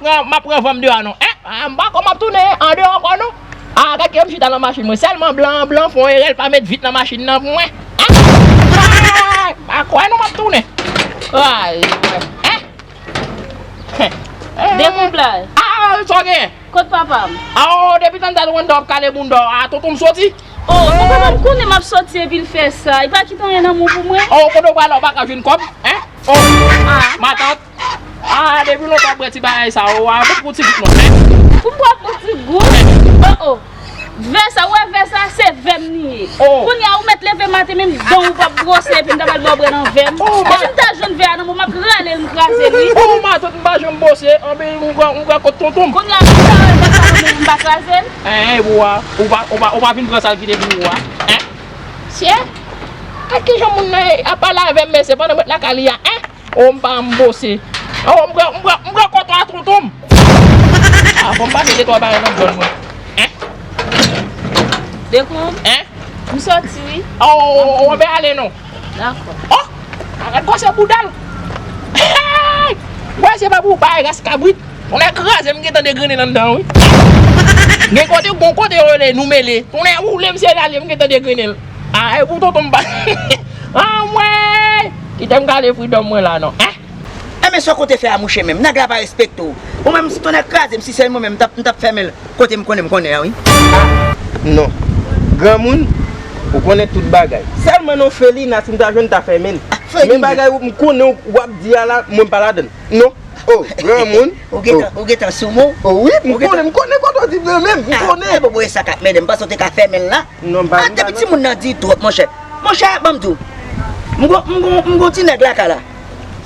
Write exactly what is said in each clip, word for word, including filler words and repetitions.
pran, m ap pran van m deyò non. Hein? Ah, m pa kwè m ap tounen andeyò ankò non. Ah, gad kijan m chita nan machin mwen. Sèlman blan an blan fè yon erè, l pa met vit nan machin nan pou mwen. Hein? Ah, m pa kwè non m ap tounen. Ay, hein? Dekonblay. Ah, sa w gen? Kot papa m? Ah, oh, depi tann dat w ap kale bounda w. Ah, tonton m soti. Oh, tonton m konnen m ap soti epi l fè sa. Li pa kite anyen nan men w pou mwen. Oh, kote w prale, w pa ka jwenn kòb? Hein? Oh, ah, matant. Ah, depi lontan w ap bwè ti bagay sa, w a bon pou ti gout non. Hein? Pou m bwè pou ti gout? Oh, oh. Vè sa, w wè vè sa, se vè m li ye. Oh. Kounye a, ou mèt leve maten, menm dan w p ap bwose, epi m ta pral ba w bwè nan vè m. Oh, ma- Epi m ta jwenn vè a nan men w, m ap rale l, m kraze l, wi. Oh, matant, m pa janm bwose, anben, m pran, m pran kot tonton m. Kounye a, m ta wè vè sa nan men w, m pa kraze l. Hein, hein, ou a, ou pa, ou pa, ou pa vin pran sa l kite pou ou a. Hein? Chè, a kijan moun nan ap pale avè m, mesye, pandan m ret lakay li a, hein? Oh, m pa m bwose. Oh, m pran, m pran, m pran kòtò a tonton m. Ah, fò m pase de twa bagay nan djòl mwen. Hein? Dekonm? Hein? M soti, wi. Oh, oh, oh, oh, ben ale non. Dakò. Oh! Arèt gwosè bouda l. Hey! Gwosè pa pou bay ras kabrit. Tonnè kraze m, m gentan degrennen anndan wi. Gen kote, gon kote yo rele nou mele. Tonnè woule m, se l ale, m gentan degrennen l. Ah, e pou tonton m pa. Anmwey! Kite m kale freedom mwen la non. Hein? Enben sa w konte fè a mouche menm? Nèg la pa respekte w. Ou menm si tonnè kraze m, si se mwen menm, m t ap, m t ap fèmen l kote m konnen m konnen an wi. Non. Granmoun, ou konnen tout bagay. Sèlman non Felina, si m ta jwenn, m ta fèmen l. Ah, Felina. Men bagay ou, m konnen w, w ap di a la, mwen m pa ladann. Non. Oh, granmoun. Ou gentan, ou gentan sou mo? Oh, wi, m konnen, m konnen kote w di mwen menm, m konnen. Ah, e bon, bon, e sa k ap mède m, m panse w te ka fèmen l la. Non, m pa, ah, m pa depi non. Timoun nan di twòp, monchè. Monchè, ban m di w. M gon, m gon, m gon ti nèg lakay la.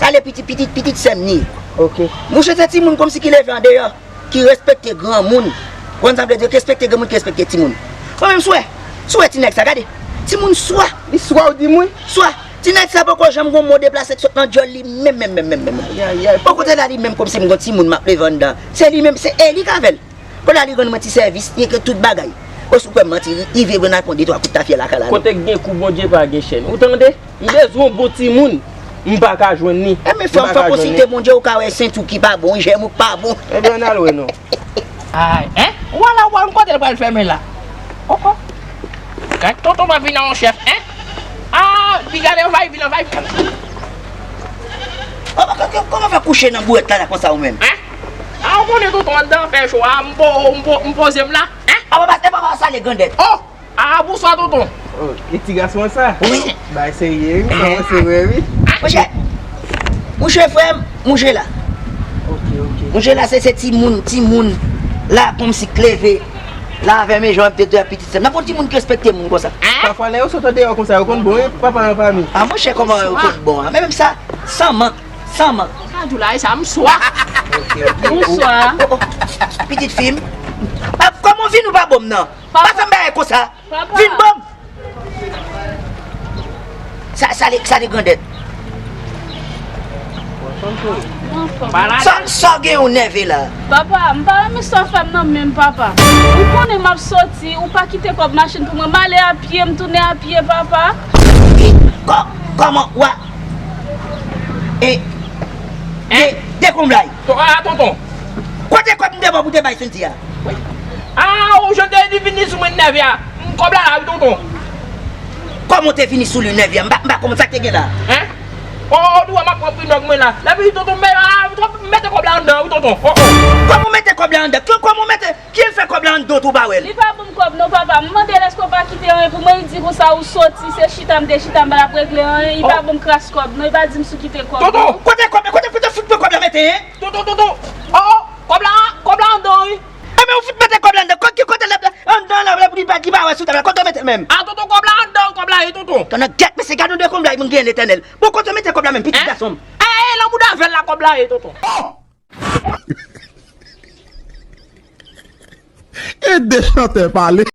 Sa le pitit, pitit, pitit sè m li ye. Ok. Monchè, se timoun kòmsi ki leve andeyò, ki respekte granmoun. Ou konn sa m vle di, ki respekte granmoun, ki respekte timoun. Mwen menm, si w wè, si w wè ti nèg sa, gade. Timoun swa. Li swa ou di mwen? Swa. Ti nèg sa poko janm gon mo deplase k sot nan djòl li menm, menm, menm, menm, menm. Ay, ay, ay. Okontrè la, li menm kòmsi m gon timoun m ap leve anndan. Se li menm, se e li k avè l. Kounye a li rann mwen ti sèvis, li gen tout bagay. Osou kwè m manti, ri-, rive rann ak yon de twa kout tafya lakay la non. Kote k gen kou Bondye pa gen chèn. Ou tande? M bezwen yon bon timoun. M pa ka jwenn li. Enben, frè m, fò konsilte Bondye, ou ka wè senti w ki pa bon, jèm ou k pa bon. Enben, ann al wè non. Ay, hein? Ou wè la, ou wè m kote l pral fèmen la. Oh, oh. Gad tonton pa vin an chèf, hein? Ah, li gade anvayi, vin anvayi. Oh, kò-, kò-, kòman fè kouche nan bourèt la, la konsa ou menm? Hein? Ah, ou konnen tonton anndan fè cho a, m po-, m po-, m poze m la, hein? Ah, papa, e papa sa le grandèt. Oh! Ah, bonswa tonton. Oh, e ti gason an sa? Wi. Bay serye, wi. Kòmanse vre, wi. Monchè, monchè frè m, monchè la. Ok, ok. Monchè la, se, se timoun, timoun la, kòmsi k leve la avè m, e jan w ap detwi a pitit sè m. Nan fon timoun ki respekte moun konsa. Pafwa, lè yo sot andeyò konsa, yo konn bon, wi, papa an pami. Ah, monchè, kòman yo konn bon, a? Men menm sa, san mank, san mank. Sa di w la, e sa, m swa. Ok, ok. Bonswa. Oh, oh. Pitit fi m. Ah, kòman w vin ou pa bon m nan? Pa fè m bagay konsa. Papa. Vin ban m. Sa, sa li, sa li grandèt. Sa, sa gen yon nève la. Papa, m pa renmen sa w fè m nan menm, papa. Ou konnen m ap soti, ou pa kite kòb machin pou mwen. M ale a pye, m tounen a pye, papa. Ki, kò-, kòman, wa? E, de, dekonblay. To-, a, tonton. Kote kòb m te ba w pou te bay Cynthia? Ah, ou jan te di vini sou mwen nève a. M, kòb la la, wi, tonton. Kòman w te vini sou li nève a? M pa, m pa konprann sa k te gen la. Hein? Oh, oh, ou wè m ap pran pi nòg mwen la. Lè vini, tonton, mè, ah, tonton, mete kòb la anndan, wi, tonton. Oh, oh. Kòman w mete kòb la anndan? Kè-, kòman w mete, ki l fè kòb la anndan tou pa wè l? Li pa ban m kòb non, papa. M mande l èske w pa kite anyen pou mwen, li di konsa ou soti, se chita m te chita, m pa t ap regle anyen. Li pa ban m kras kòb non, li pa di m si w kite kòb non. Tonton! Kote kòb la? Kote, kote fout mwen kòb la mete, hein? Tonton, tonton! Oh, oh, kòb la, kòb la anndan, wi. Enben, ou fout mete kòb la anndan. Kot ki kote l ap anndan la, pou li pa, li pa wè sou tab la. Kote w mete l menm? Ah, tonton, kòb la anndan, kòb la ye, tonton. Tonnè gèt, mesye, gad yon dekonblay moun gen Letènèl. Bon, kote w mete kòb la menm, pitit gason m? Eh, eh, nan bouda vèl la kòb la ye, tonton. E de chantè pale.